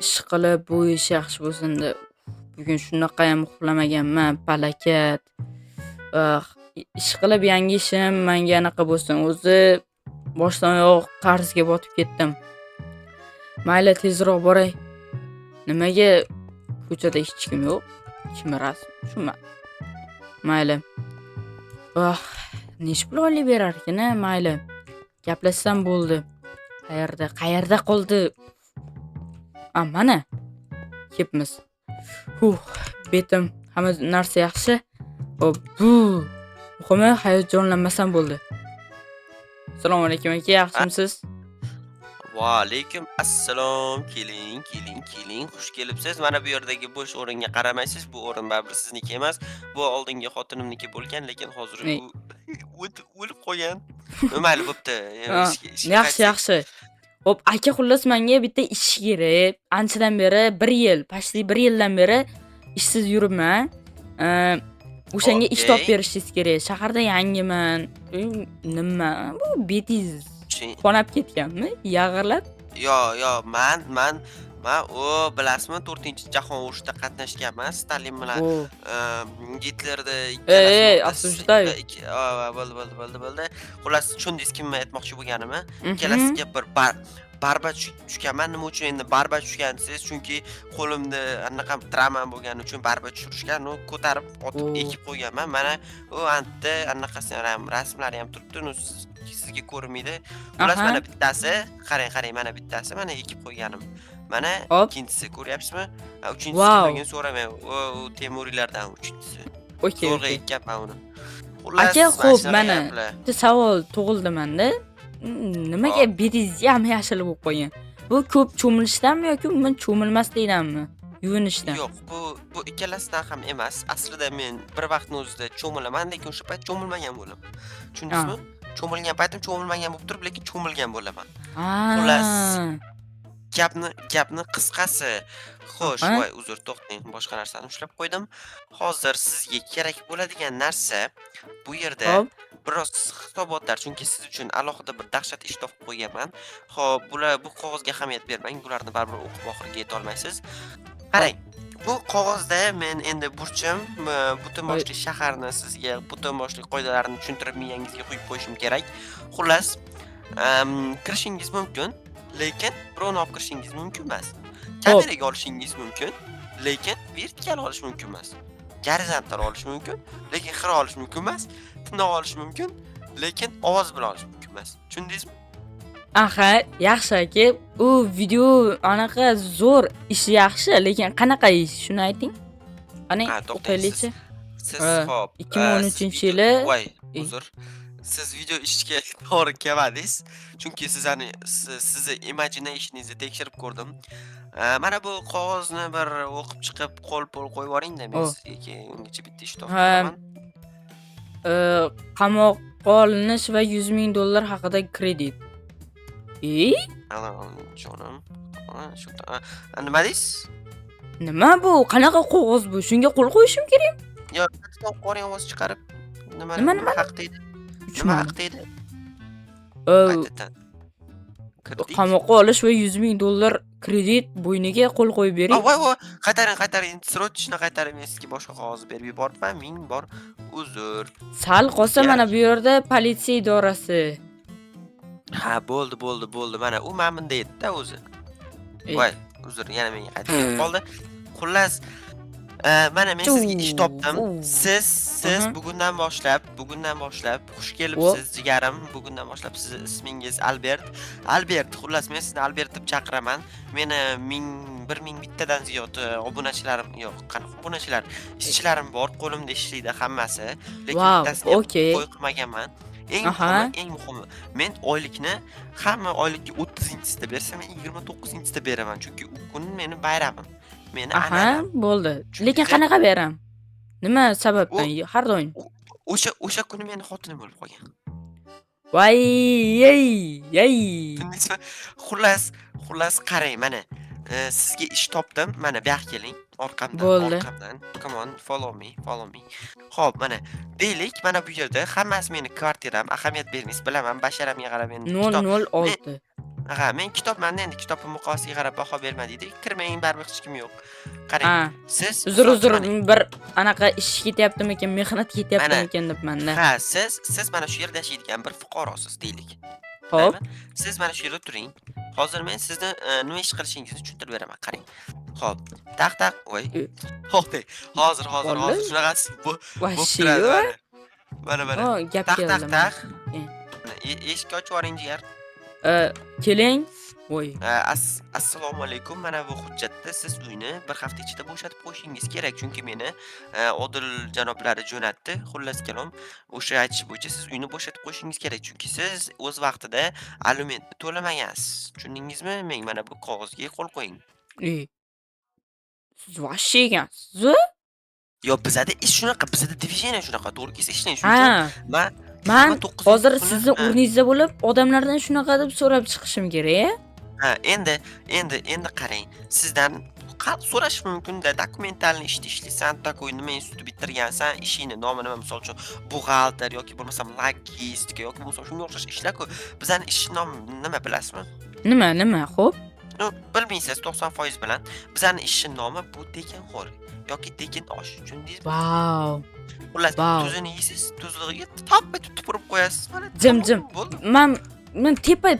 Ishqilib bu ish yaxshi bo'lsin deb bugun shunaqayam uxlamaganman, palakat. Ishqilib yangi ishim menga anaqa bo'lsin. O'zi boshdan oyoq qarzga botib ketdim. Mayli, tezroq boray. Nimaga ko'chada hech kim yo'q? Kim rasm? Tushunmadim. Mayli. Nechi pul oylik berarkin, a? Mayli. Gaplashsam bo'ldi. Qayerda? Qayerda qoldi? A, mana. Kepmiz. Huh, betim, hamma narsa yaxshi. Hop, bu muhimi hayajonlanmasam bo'ldi. Assalomu alaykum aka, yaxshimisiz? Va alaykum assalom. Keling, keling, keling. Xush kelibsiz. Mana bu yerdagi bo'sh o'ringa qaramaysiz. Bu o'rin baribir sizniki emas. Bu oldingi xotinimniki bo'lgan, lekin hozir Ey. u o'lib qolgan. Mayli, bo'pti. Ha, Ishga yaxshi, qaytsak. yaxshi. Hop, aka, xullas menga bitta ish kerak. Anchadan beri 1 yil, почти 1 yildan beri ishsiz yuribman. O'shanga ish topib berishingiz kerak. Shaharda yangiman. Nima? Bu betingiz qonab ketganmi? Yag'irlab? Yo, yo, man u bilasizmi, 4-jahon urushida qatnashganman Stalin bilan, Gitlerni Ey, ikkalasini ey, o'rtasida осуждаю. Bo'ldi, bo'ldi, bo'ldi, bo'ldi. Xullas, tushundingiz kimni aytmoqchi bo'lganimni. Ikkalasiga bir barba tushganman. Nima uchun endi barba tushgan desangiz, chunki qo'limda anaqa travma bo'lgani uchun barba tushirishgan. Ну, ko'tarib otib ekib qo'yganman. Mana u anta anaqasi ham rasmlari ham turibdi. Ну, sizga ko'rinmaydi. Xullas, mana bittasi, qarang, qarang, mana bittasi, mana ekib qo'yganim. Mana ikkinchisi, ko'ryapsizmi? Ha, uchinchisi kimligini so'ramang. U Temuriylardan uchinchisi. Zo'rg'a ekkanman uni. Xullas, Aka, mana xo'p, shunaqa mana gaplar. bitta savol tug'ildi menda. Nimaga betingiz yam-yashil bo'lib qolgan? Bu ko'p cho'milishdanmi yoki umuman cho'milmaslikdanmi? Yuvinishdan. Yo'q, bu ikkalasidan ham emas. Aslida men bir vaqtni o'zida cho'milaman, lekin o'sha payt cho'milmagan bo'laman. Tushundingizmi? Cho'milgan paytim cho'milmagan bo'lib turib, lekin cho'milgan bo'laman. Xullas, gapni qisqasi. Xo'sh, voy, uzr, to'xtang, boshqa narsani ushlab qo'ydim. Hozir sizga kerak bo'ladigan narsa bu yerda biroz hisobotlar, chunki siz uchun alohida bir dahshat ish topib qo'yganman. Xo'p, bular bu qog'ozga ahamiyat bermang, bularni baribir o'qib oxiriga yeta olmaysiz. Qarang, bu qog'ozda men endi burchim butun boshli shaharni sizga butun boshli qoidalarni tushuntirib miyangizga quyib qo'yishim kerak. Xullas, kirishingiz mumkin, lekin birovni olib kirishingiz mumkin emas. Kameraga olishingiz mumkin, lekin vertikal olish mumkin emas. Gorizontal olish mumkin, lekin xira olish mumkin emas. Tinoq olish mumkin, lekin ovoz bilan olish mumkin emas. Tushundingizmi? Aha, yaxshi aka. U video anaqa zo'r, ishi yaxshi, lekin qanaqa ish? Shuni ayting. Qani, Ha, to'xtang, o'qiylikchi. siz Ha, xo'p, 2013-yili voy, uzr. Siz video ishga to'g'ri kelmadingiz. Chunki sizlarni sizni imaginationingizni tekshirib ko'rdim. Mana bu qog'ozni bir o'qib chiqib, qo'l pul qo'yib yuboring-da, men sizga keyin ungacha bitta ish topib beraman. Qamoqqa olinish va 100 000 dollar haqida kredit. E? Ana, jonim. Ana, shu nima deysiz? Nima bu? Qanaqa qog'oz bu? Shunga qo'l qo'yishim kerakmi? Yo, qaytadan qo'ring ovoz chiqarib. Nima Nima, nima nima? haqida edi? Nima Tushunmadim. haqida edi? Qaytadan. Kirdik. Qamoqqa olish va 100 000 dollar kredit bo'yniga qo'l qo'yib bering. Voy, voy, qaytaring, qaytaring, срочно qaytaring, men sizga boshqa qog'oz berib yuboribman, ming bor uzr. Sal qolsa mana Kerak. bu yerda politsiya idorasi. Ha, bo'ldi, bo'ldi, bo'ldi. Mana u mana bunday edi-da o'zi. Ey. Voy, uzr, yana menga qaytib kelib qoldi. Xullas, mana men sizga ish topdim. Siz bugundan boshlab xush kelibsiz, jigarim. Bugundan boshlab sizni ismingiz Albert. Albert, xullas men sizni Albert deb chaqiraman. Meni ming bir ming bittadan ziyod obunachilarim, yo'q, qanaqa obunachilar? Ishchilarim bor, qo'limda ishlaydi hammasi. Lekin bittasiga qo'y qilmaganman. Eng muhimi, eng muhimi, men oylikni hamma oylikka 30-chisida bersa, men 29-chisida beraman, chunki u kun meni bayramim. Meni an'anam. Bo'ldi. Lekin Tushundingizmi? qanaqa bayram? Nima sababdan? Har doim. O'sha kuni meni xotinim o'lib qolgan. Voy, ey, ey. Tushundingizmi? Xullas, xullas qarang, mana. Sizga ish topdim. Mana bu yoqqa keling. Orqamdan, Bo'ldi. orqamdan. Come on, follow me, follow me. Xo'p, mana deylik, mana bu yerda hammasi meni kvartiram. Ahamiyat bermaysiz, bilaman, basharamga qarab endi kitob. 006. Ha, men kitobmanda endi kitobni muqovasiga qarab baho berma deydi. Kirmang, baribir hech kim yo'q. Qarang, siz Uzr, uzr, bir anaqa ish ketyaptimikan, mehnat ketyaptimikan debman-da. Ha, siz mana shu yerda yashaydigan bir fuqarosiz deylik. Xo'p. Siz mana shu yerda turing. Hozir men sizni nima ish qilishingizni tushuntirib beraman. Qarang. Xo'p, taq taq, voy. To'xtang. Hozir, hozir, hozir shunaqasi bo'lib turadi. Mana, mana. Gap taq taq taq. Eshikni ochib yuboring, jigar. Keling. Voy. Assalomu alaykum. Mana bu hujjatda siz uyni bir hafta ichida bo'shatib qo'yishingiz kerak, chunki meni Odil janoblari jo'natdi. Xullas kalom, o'sha aytish bo'yicha siz uyni bo'shatib qo'yishingiz kerak, chunki siz o'z vaqtida alimentni to'lamagansiz. Tushundingizmi? Men mana bu qog'ozga qo'l qo'ying. Siz vahshiy ekansiz. Yo'q, bizada ish shunaqa, bizada движение shunaqa, to'g'ri kelsa ishlang shuning uchun. Man hozir sizni o'rningizda bo'lib, odamlardan shunaqa deb so'rab chiqishim kerak. Ha, endi qarang, sizdan so'rash mumkin-da, dokumentalni ishni ishlaysan, takoy nima institut bitirgansan, ishingni nomi nima, misol uchun buxgalter yoki bo'lmasam logistika yoki bo'lmasam shunga o'xshash ishlar-ku. Bizani ish nomi nima bilasizmi? Nima, xo'p? No, bilmaysiz 90% bilan. Bizani ishning nomi bu tekinxo'r yoki tekin osh, tushundingizmi? Vau. Xullas, tuzini yeysiz, tuzlig'iga tap etib tupurib qo'yasiz. Mana jim jim. Bo'ldi. Men tepa,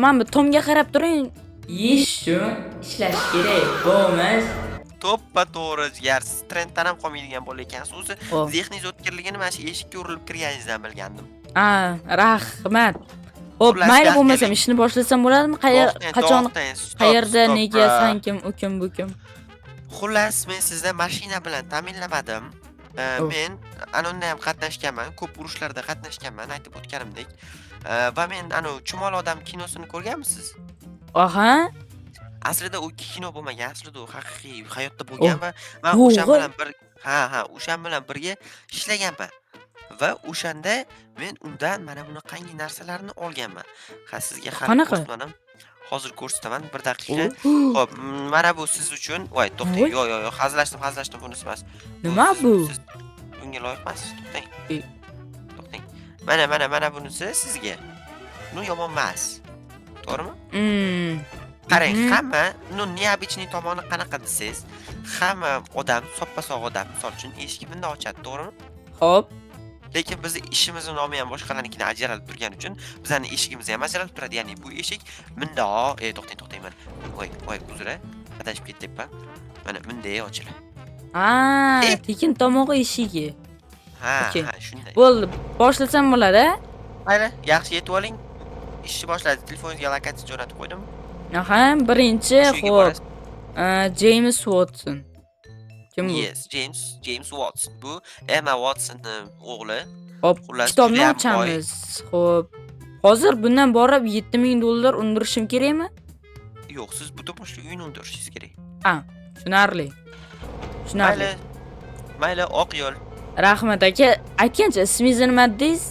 mana bu tomga qarab turing. Yeyish uchun ishlash kerak, bo'lmas. To'ppa to'g'ri, jigar, siz trenddan ham qolmaydigan bola ekansiz. O'zi zehningiz o'tkirligini mana shu eshikka urilib kirganingizdan bilgandim. Ha, rahmat. Xo'p, mayli bo'lmasam ishni boshlasam bo'ladimi? Qachon, qayerda, nega, san kim, u kim, bu kim? Xullas, men sizni mashina bilan ta'minlamadim. Men ana unda ham qatnashganman, ko'p urushlarda qatnashganman, aytib o'tganimdek. Va men ana Chumoli odam kinosini ko'rganmisiz? Aha. Aslida u kino bo'lmagan, aslida u haqiqiy hayotda bo'lgan va men o'sha bilan bir o'sha bilan birga ishlaganman. Va o'shanda men undan mana bunaqangi narsalarni olganman. Ha, sizga hali ko'rsataman. Hozir ko'rsataman, bir daqiqa. Xo'p, mana bu siz uchun. Voy, to'xtang. Yo'q, yo'q, yo'q, hazillashdim, bunisi emas. Nima bu? Siz bunga loyiq emassiz, to'xtang. To'xtang. Mana bunisi sizga. Bu yomon emas. To'g'rimi? Qarang, hamma, ну, необычный tomoni qanaqa desangiz, hamma odam, soppa-sog' odam, misol uchun, eshikni bunday ochadi, to'g'rimi? Xo'p. Lekin bizni ishimizni nomi ham boshqalarnikidan ajralib turgani uchun bizning eshigimiz ham ajralib turadi. Ya'ni bu eshik bundoq, to'xtang, mana. Voy, voy, uzr, adashib ketyapman. Mana bunday ochiladi. Ha, tekin tomog'i eshigi. Ha, ha, shunday. Bo'ldi, boshlasam bo'ladi. Mayli, yaxshi yetib oling. Ishni boshladi. Telefoningizga lokatsiya jo'natib qo'ydim. Aha, birinchi, xo'p. James Watson. Kim bu? Yes, James Watson. Bu Emma Watsonning o'g'li. Xo'p, kitobni ochamiz. Xo'p. Hozir bundan borib $7000 undirishim kerakmi? Yo'q, siz butun boshli uyni undirishingiz kerak. Ha, tushunarli. Tushunarli. Mayli, oq yo'l. Rahmat aka. Aytgancha ismingizni nima dedingiz?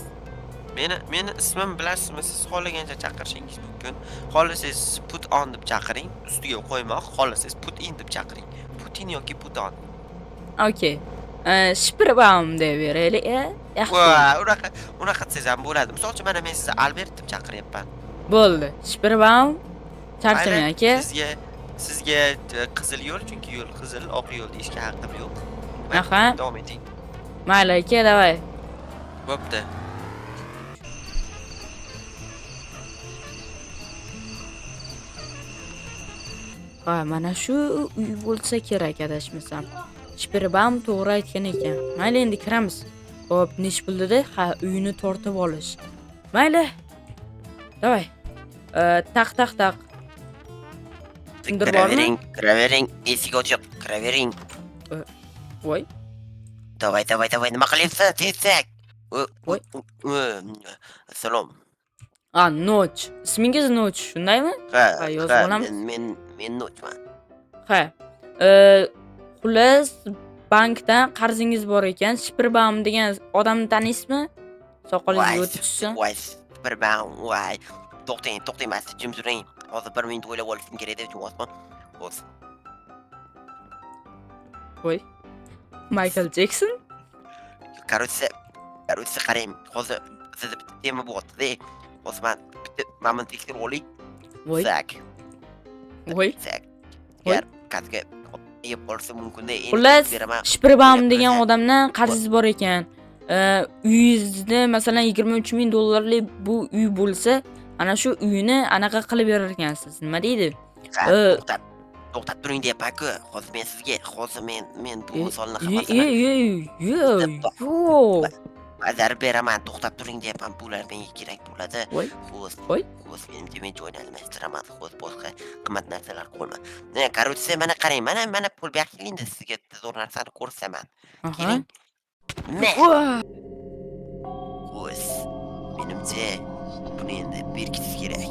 Meni ismim bilasizmi? Siz xohlagancha chaqirishingiz mumkin. Xohlasangiz put on deb chaqiring, ustiga qo'ymoq, xohlasangiz put in deb chaqiring. Putin yoki put on. Okey. Shpirbaum deb beraylik, yaxshi. Va, unaqa desangiz ham bo'ladi. Misol uchun mana men sizni Albert deb chaqiryapman. Bo'ldi. Shpirbaum. Charchamang aka. Sizga qizil yo'l, chunki yo'l qizil, oq yo'l deyishga haqqim yo'q. Aha. Davom eting. Mayli aka, davay. Bo'pti. Ha, mana shu uy bo'lsa kerak adashmasam. Shpirbaum to'g'ri aytgan ekan. Mayli, endi kiramiz. Xo'p, nech pul dedi? Ha, uyini tortib olish. Mayli. Davay. Taq taq taq. Kimdir bormi? Kiravering, eshik ochiq, kiravering. Voy. Davay, davay, davay, nima qilyapsan? Tezak. Voy. Salom. A, Noch. Ismingiz Noch, shundaymi? Ha, yozib olamiz. Men Nochman. Ha. Xullas, bankdan qarzingiz bor ekan. Shpirbaum degan odamni taniysizmi? Soqolingiz o'tib tushsin. Voy, Shpirbaum, voy. To'xtang, to'xtang, mas jim turing. Hozir bir minut o'ylab olishim kerak deb tushunyapman. Xo'sh. Voy. Michael Jackson? Короче, qarang, hozir bizda bitta tema bo'lyapti-da. Hozir man bitta mana buni tekshirib olay. Voy. Так, Voy. так. Voy. Agar kartaga yeb qolsa mumkin-da, endi Xullas, beraman. Shpirbaum degan O'ylab odamdan qarzingiz bor ekan. Uyingizni, masalan, 23 ming dollarlik bu uy bo'lsa, ana shu uyni anaqa qilib berar ekansiz. Nima deydi? Ha, to'xtab, to'xtab turing deyapman-ku. Hozir men sizga, hozir men bu misolni hammasini Yo'q. bajarib beraman. To'xtab turing deyapman. Bular menga kerak bo'ladi. Voy. Xo'sh, Voy. xo'sh, menimcha men joyni almashtiraman. Xo'sh, boshqa qimmat narsalar qo'yma. Ne, короче, mana qarang, mana pul, bu yoqqa keling, sizga bitta zo'r narsani ko'rsataman. Keling. Me. Voy. Xo'sh, menimcha buni endi berkitish kerak.